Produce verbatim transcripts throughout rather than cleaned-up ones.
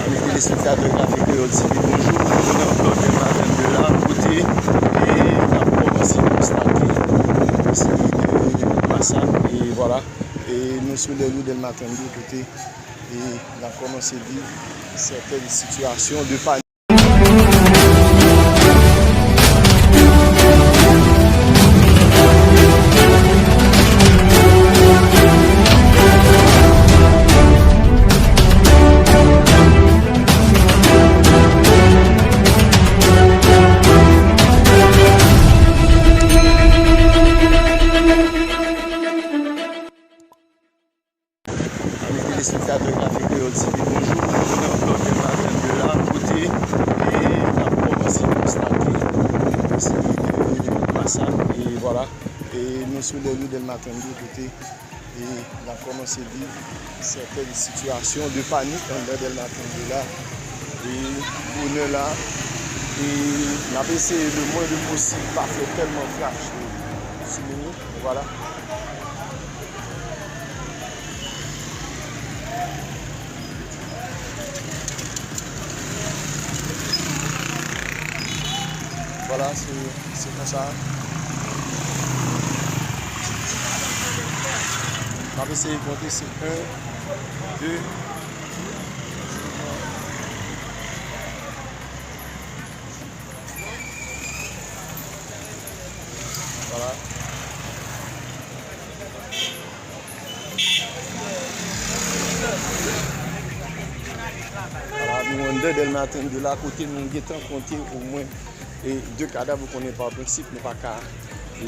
Amis téléspectateurs Café Créole T V, bonjou. Nou nan Blòdè Maten de la, kote, e, n ap kòmanse konstate yon seri de masak, e vwala. E nou sou lè yo Delma trannde, kote, e, n ap kòmanse viv sètèn sitiyasyon de panik. Amis téléspectateurs Café Créole T V, bonjou. Nou nan Blòdè Maten de la, kote, e, n ap kòmanse konstate yon seri de masak, e vwala. E nou sou lè yo Delma trannde, kote, e, n ap kòmanse viv sètèn sitiyasyon de panik anndan Delma trannde la. E bonè la, e n ap eseye le mwen de posib pa fè tèlman flash sou moun yo, vwala. Vwala, se, se konsa. N ap eseye konte, se en, de. Vwala. Vwala, nou anndan Delma trannde la, kote nou gentan konte omwen, e, de kadav. Ou konnen, pa prensip, nou pa ka, e,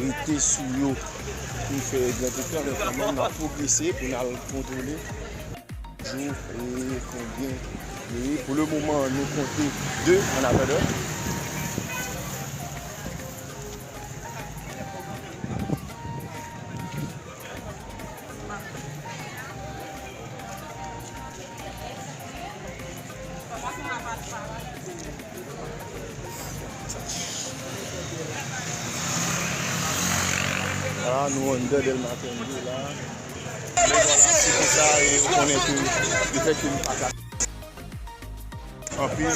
rete sou yo pou n fè gran tan, men kanmenm, n ap pwogrese pou n al kontwole. Jou, e, konbyen yo ye. Pou le moman, nou konte de an atandan. Vwala, nou anndan Delma trannde la. Men vwala, se konsa, e ou konnen tou, le fèt ke nou pa ka anpil,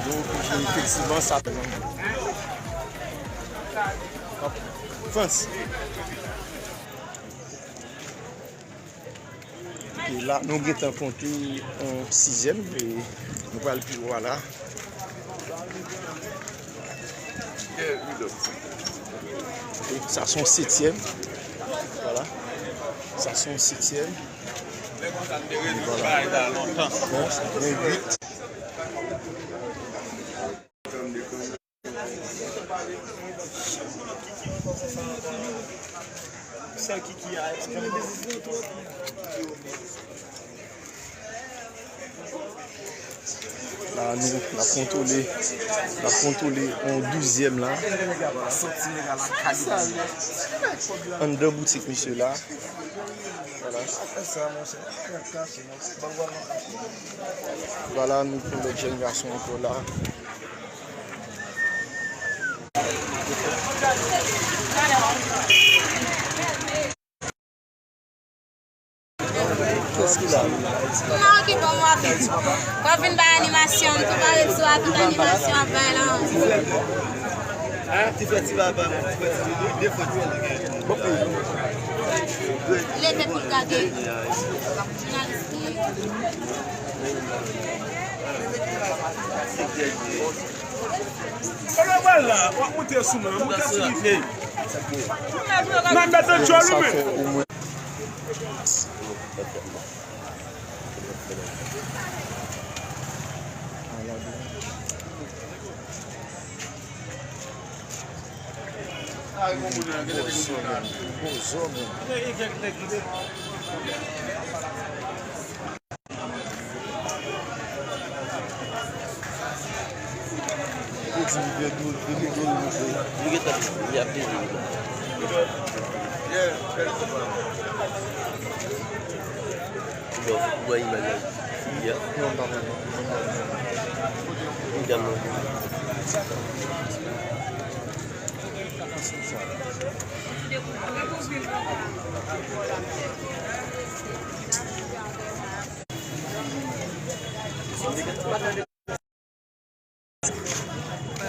donk, efektivman, sa Frans. E la, nou gentan konte yon sizyèm, e nou pral pi wo a la. E sa se yon setyèm. Vwala. Sa se yon setyèm. E vwala. Bon, sa gen uit. La, nou, n ap kontwole, n ap kontwole yon douzyèm la. Anndan boutik misye la. Vwala. Vwala, nou pran lòt jèn gason ankò la. Kiyès ki la? Non, ki bon, w ap, w ap vin bay animasyon, m tou pare sou a tout animasyon ap bay la. Ti frè, ti baba, ti frè, ti doudou, de frè, ti frè. Leve pou l gade. Jounalis ki. Kote w pral la? W ap moute sou mwen, moute sou li vye. Nan bèt de djòl ou menm.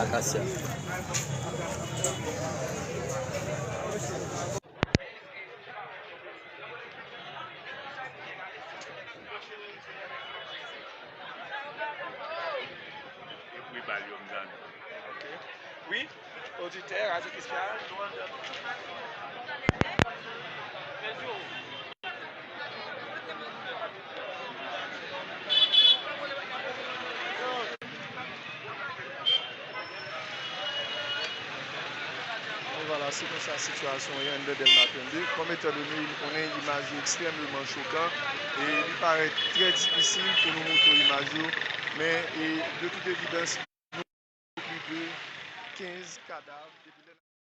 Akasya. Wi, oditè Radyo Kestil. Bon, vwala, se konsa sitiyasyon ye anndan Dèlma trannde. Kòm etandone nou konnen imaj yo ekstrèmeman chokan e li parèt trè difisil pou nou montre imaj yo, men e, de tout evidans, nou pli de kenz kadav depi lè